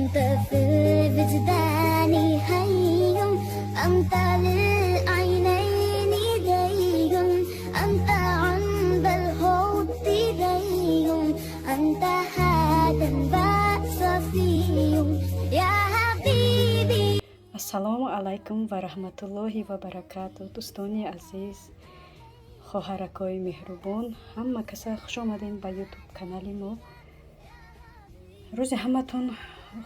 أنت في الوجدان حي، أنت للعينين ضيق، أنت عند الحوض ري، أنت هاد وصفي يا حبيبي. Ассалому алайкум ва раҳматуллоҳи ва баракату, дӯстони азиз, хоҳаракҳои меҳрубон, ҳама каса хуш омадем ба Ютуб канали мо. Рӯзи ҳаматон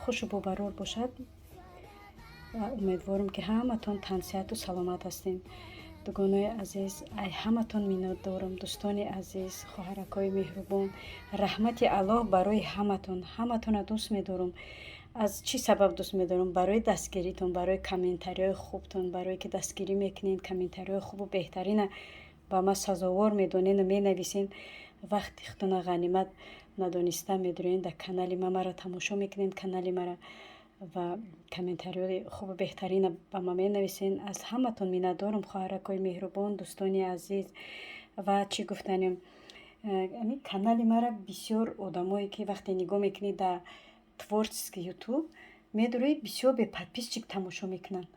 хушу бобарор бошад ва умедворам, ки ҳаматон тансиҳату саломат ҳастем. Дугонои азиз, ай ҳаматон миннатдорам. Дӯстони азиз, хоҳаракҳои меҳрубон, раҳмати Аллоҳ барои ҳаматон. Ҳаматонро дӯст медорам. Аз чӣ сабаб дӯст медорам? Барои дастгиритон, барои комментариҳои хубтон, барое ки дастгирӣ мекунед, комментариҳои хубу беҳтарина ба ман сазовор медонену менависен. Вақти худтона ғанимат надониста медурен, дар канали ма маро тамошо мекунед, канали мара, ва комментариҳои хубу беҳтарина ба ман менависен. Аз ҳаматон миннатдорам, хоҳаракҳои меҳрубон, дӯстони азиз. Ва чӣ гуфтанем, канали мара бисёр одамое ки вақте нигоҳ мекунӣ, дар творческий Ютуб медурӣ, бисёр бе подписчик тамошо мекунанд.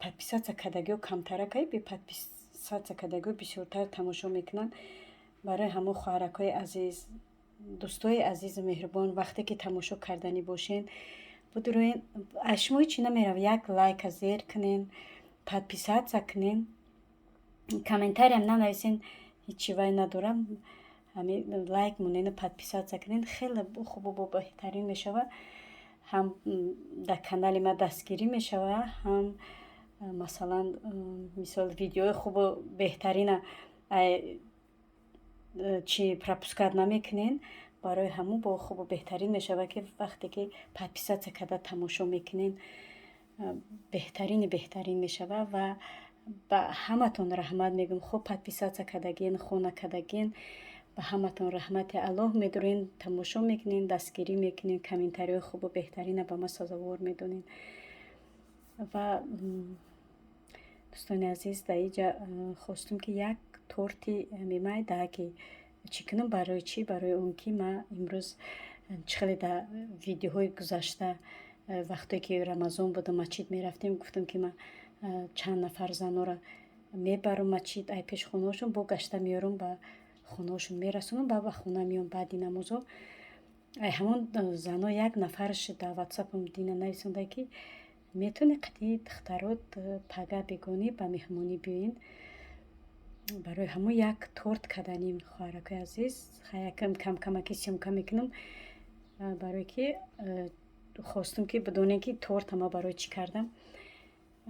Подписаться кардагиҳо камтаракай, бе подписаться кардагиҳо бисёртар тамошо мекунанд. Барои ҳамон, хоҳаракҳои азиз, дӯстои азизу меҳрубон, вақте ки тамошо карданӣ бошен, бидуроен, аз шумо ҳечи намеравад, як лайка зер кунен, подписаться кунен, комментариям нанависен, ҳечи вай надорам. Ҳамин лайк монену подписаться кунен, хеле хубу беҳтарин мешавад. Ҳам дар канали ман дастгирӣ мешавад, ҳам, масалан, мисол, видеои хубу беҳтарина чӣ пропускать намекунен. Барои ҳамун бо хубу беҳтарин мешавад, ки вақте ки подписаться карда тамошо мекунен, беҳтарини беҳтарин мешавад. Ва ба ҳаматон раҳмат мегӯм. Хуб, подписаться кардагин, хо накардагин, ба ҳаматон раҳмати Аллоҳ. Медурен, тамошо мекунен, дастгирӣ мекунен, комментариҳои хубу беҳтарина ба ман сазовор медонен. Ва, дӯстони азиз, дар инҷа хостум, ки як торти мемайдаки чӣ кунам. Барои чӣ? Барои он ки ман имрӯз, чӣ хеле дар видеоҳои гузашта, вақтое ки Рамазон буда, масҷид мерафтем, гуфтам, ки ман чанд нафар занора мебарам масҷид, ай пеши хонаҳошон бо гашта меорам, ба хонаҳошон мерасонам, баъд ба хона меом баъди намозо. Ай ҳамон зано як нафараш дар Ватсапам дина нависонда, ки метавонӣ қати духтарот пага бегонӣ ба меҳмонӣ биёен. Барои ҳамон як торт карданем, хоҳаракои азиз. Якам камкамаки съёмка мекунам, барое ки хостум, ки бидонем, ки торта ма барои чӣ кардам.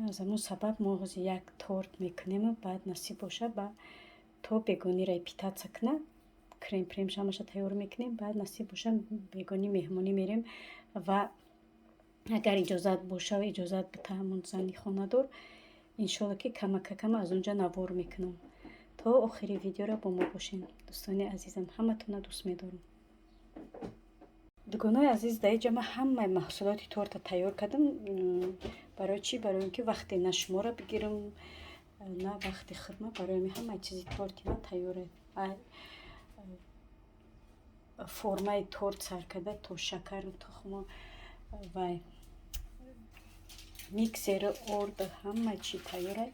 Аз ҳамон сабаб мо ҳозир як торт мекунему, баъд, насиб бошад, ба то бегониро питаться кунад, крем премш ҳамаша тайёр мекунем, баъд, насиб бошад, бегонӣ меҳмонӣ мерем. Ва агар иҷозат боша, иҷозат бита ҳамон зани хонадор, иншолло, ки камакакама аз онҷа навор мекунам. То охири видеоро бо мо бошед, дӯстони азизам, ҳаматонро дӯст медорам. Дугонаи азиз, дар инҷа ман ҳамаи маҳсулоти торта тайёр кардам. Барои чӣ? Барои он ки вақте на шуморо бигирам, на вақти худма. Барои ҳамин ҳамаи чизи торти ман тайёр, формаи торт сар карда то шакару тухму вай миксеру орду, ҳама чӣ тайёра.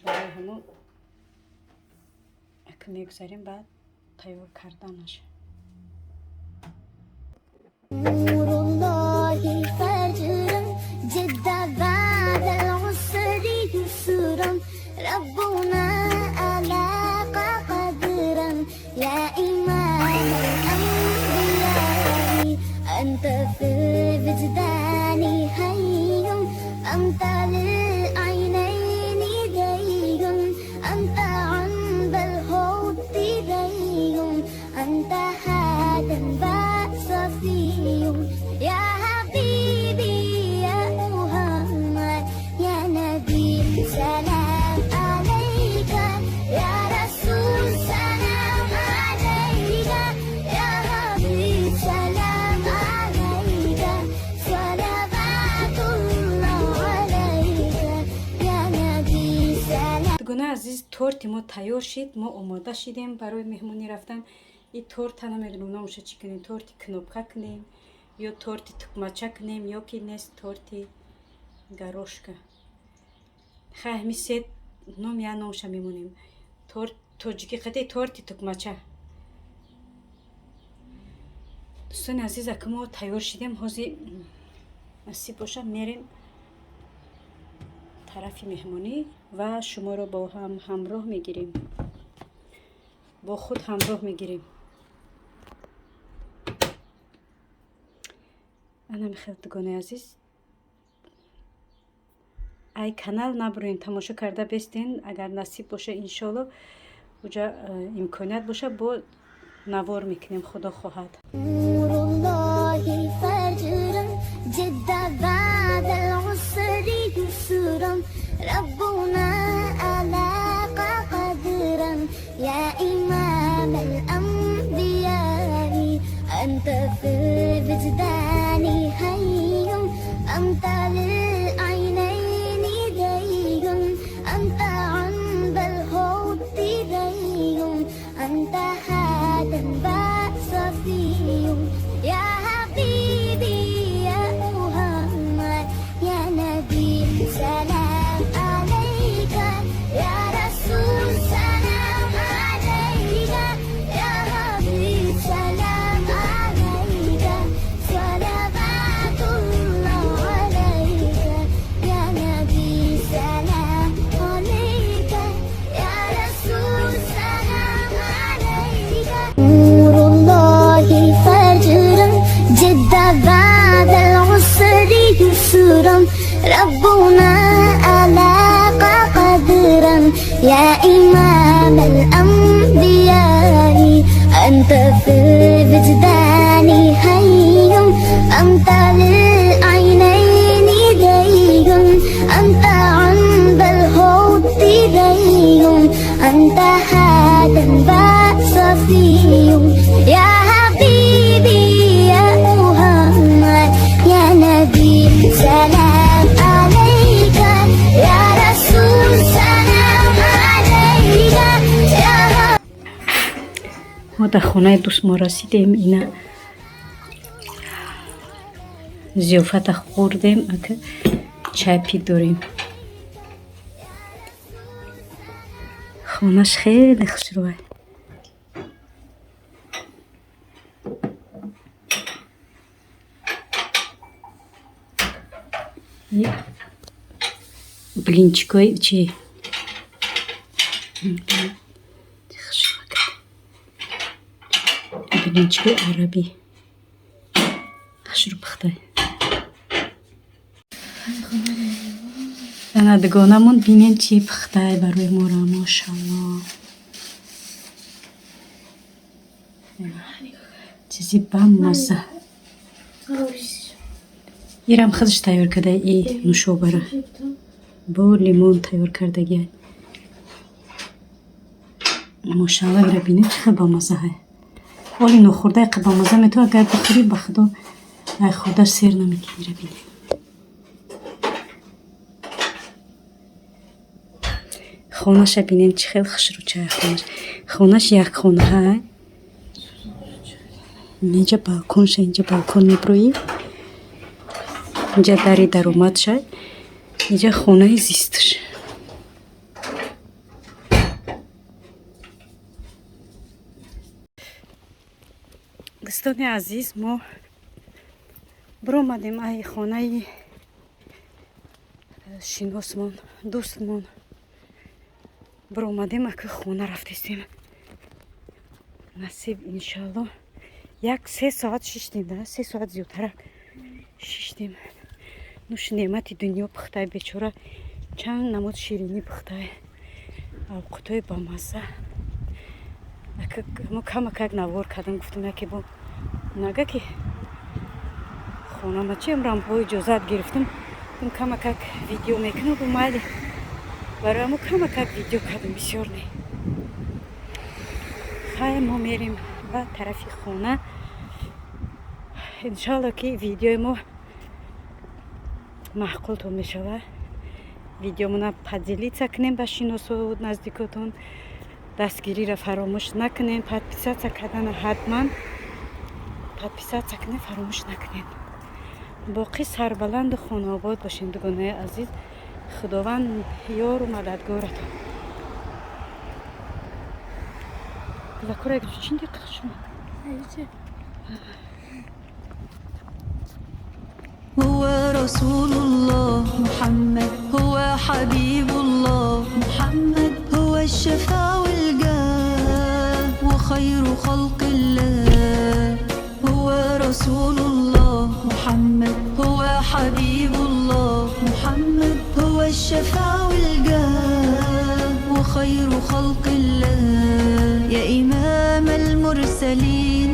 Барои ҳамон ака мегузарем ба тайёр карданаш. نور الله فجرا جد بعد العسر يسرا، ربنا ألاق قدرا، يا إمام الأنبياء، أنت في الوجدان حي، أنت للعينين ضيق، أنت عند الحوض ري، أنت هاد وصفي يا حبيبي يا محمد يا نبي، سلام عليك يا رسول، سلام عليك يا حبيب، سلام عليك، صلوات الله عليك يا نبي، سلام. Дугонаи азиз, торти мо тайёр шид, мо омода шидем барои меҳмонӣ рафтан. И торта намедонам номаша чӣ кунем, торти кнопка кунем. Ё торти тукмача кунем, ё ки нест торти горошка. Хай, ҳами се ном я номша мемонем. Торт тоҷикӣ қади торти тукмача. Дӯстони азиз, ака, мо тайёр шидем. Ҳозир, насиб боша, мерем тарафи меҳмонӣ ва шуморо бо ҳам ҳамроҳ мегирем, бо худ ҳамроҳ мегирем. Ана михел, дугонаи азиз, ай канал набурен, тамошо карда бестен. Агар насиб боша, иншоалло, уҷа имконият боша, бо навор мекунем, худо хоҳад. نور الله فجرا جد بعد العسر يسرا، ربنا ألاق قدرا. يا إمام الأنبياء، أنت في الوجدان حي، أنت للعينين دي، أنت عند الحوض دي، أنت هذا صفي. يا حبيبي يا محمد، يا نبي سلام عليك، يا رسول سلام عليك، يا حبيب سلام عليك، صلوات الله عليك، يا نبي سلام عليك، يا رسول سلام عليك. نور الله فجرا جد بعد العسر يسرا، ربنا ألاق قدرا. يا إمام الأنبياء، أنت في الوجدان حي، أنت للعينين دي، أنت عند الحوض دي، أنت هذا صفي. يا حبيبي يا محمد، يا نبي سلام عليك، يا رسول سلام عليك، يا Мо дар хонаи дӯст мо расидем. Ина зиёфата хӯрдем, ака, чай пит дорем. Хонаш хеле хушрӯай. Блинчикои чи хушрӯ, блинчикои арабӣ хушрӯ пухтай. Ана дугонамон, бинем, чӣ пухтай барои моро, мошалло, чизи бамазза. Ирам худаш тайёр карда, и нӯшобара бо лимон тайёр кардагиай, мошалло. Ира бинем, чӣ хел бамаззаҳай. Оли нохӯрда яқа бамазза метавон, агар бихӯрӣ, ба худо, ай хӯрдаш сер намекунӣ. Ира бинем. Хонаша бинем, чӣ хел хушрӯчай хонаш. Хонаш як хонаҳай. Инҷа балконша, инҷа балкон меброӣ, инҷа дари даромадшай, инҷа хонаи зисташ. Дӯстони азиз, мо биромадем ай хонаи шиносмон, дӯстмон биромадем. Ака, хона рафтестем. Насиб, иншалло, 1-3 соат шиштем, да 3 соат зиёдтарак шиштем. Нӯши неъмати дунё пухтай бечора, чанд намуд ширинӣ пухтай, авқутҳои бамазза. Мо камакак навор кардам, гуфтам, яке бо нага ки хонама чи амрам бо иҷозат гирифтам, гуфтам, камакак видео мекунам. Гу майли. Барои мо камакак видео кардам, бисёр не. Хай, мо мерем ба тарафи хона. Иншалло, ки видеои мо маъқултон мешавад. Видеомона поделиться кунем ба шиносу наздикотон, дастгириро фаромӯш накунем, подписаться кардана ҳатман. Подписаться кунед, фаромӯш накунед. Боқӣ сарбаланду хонаобод бошед, дугонаи азиз. Худованд ёру мададгоратон. Гулакора чин диққат шумо. هو رسول الله محمد، هو حبيب الله محمد، هو الشفاع والجاه وخير خلق الله. هو رسول الله محمد، هو حبيب الله محمد، هو الشفاع والجاه وخير خلق الله. يا إمام المرسلين،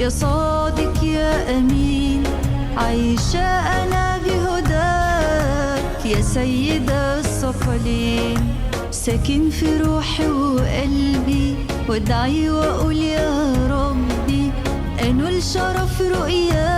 يا صادق يا أمين، عايشة أنا بهداك يا سيد الثقلين. ساكن في روحي وقلبي، وادعي وأقول يا ربي أنول شرف رؤياك.